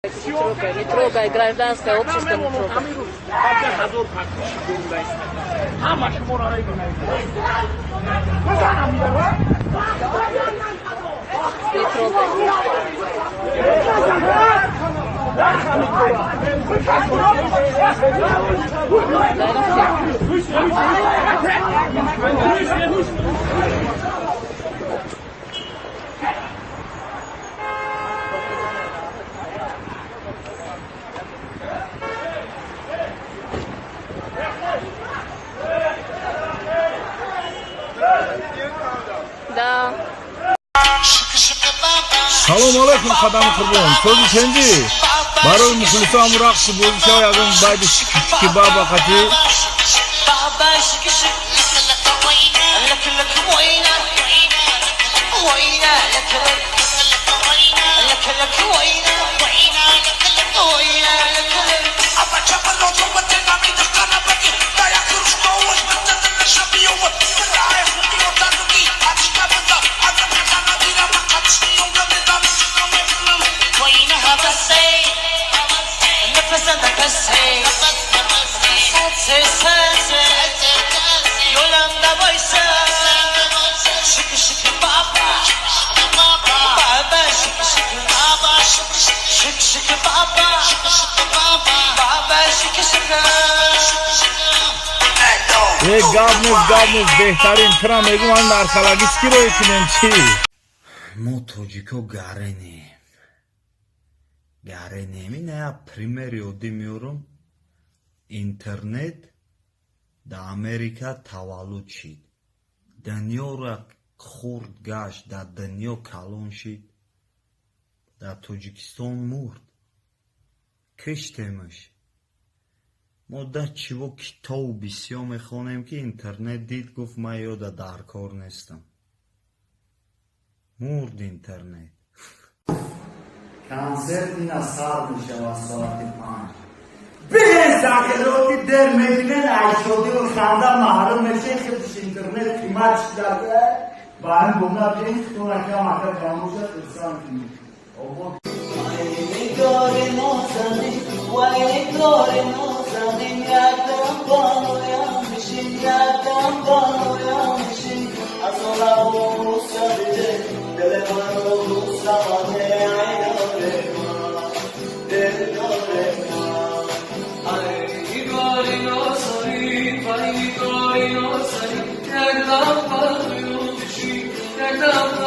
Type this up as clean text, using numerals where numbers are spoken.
Не трогай, не трогай, гражданское общество не трогай. Ҳазор подписчик дорем ба ҳама шуморо. Не трогай. Дай на всех. Да. Салому алайкум, Қадами Қурбон, сози ченҷи барои мухлисо ҳамун рақси бозӣ шава, ягон байди шики баба қатӣ. Е, гап нест, гап нест, беҳтарин тира мегум, ан нархалагӣ чӣ роӣ кунем, чӣ? Мо тоҷико гаренем, гаренем. Ина як примери оддӣ меорам. Интернет дар Америка таваллуд шид, дунёро хурд гашт, дар дунё калон шид, дар Тоҷикистон мурд, киштемаш. Мо да чиво китобу бисёр мехонем, ки интернет дид, гуфт: «Ман ёда дар кор нестам». Мурд интернет. Консерт ина сар мешавад соати 5. Бин, сахироти дер мебинен, айшодиву ханда маҳрум мешен. Худш интернет қимат шидака, ба ҳамин гуна бин, худтона камака камоша хурсанд кунед. Нигори нозанин, вай нигори нозанин, якдам болоям бишин, якдам болоям бишин, аз олаву ғусса биде, дили маро ғусса мане, ай ёре ман, дилдори ман. Ай нигори нозанин, вай нигори нозанин, якдам болоям бишин, якдам.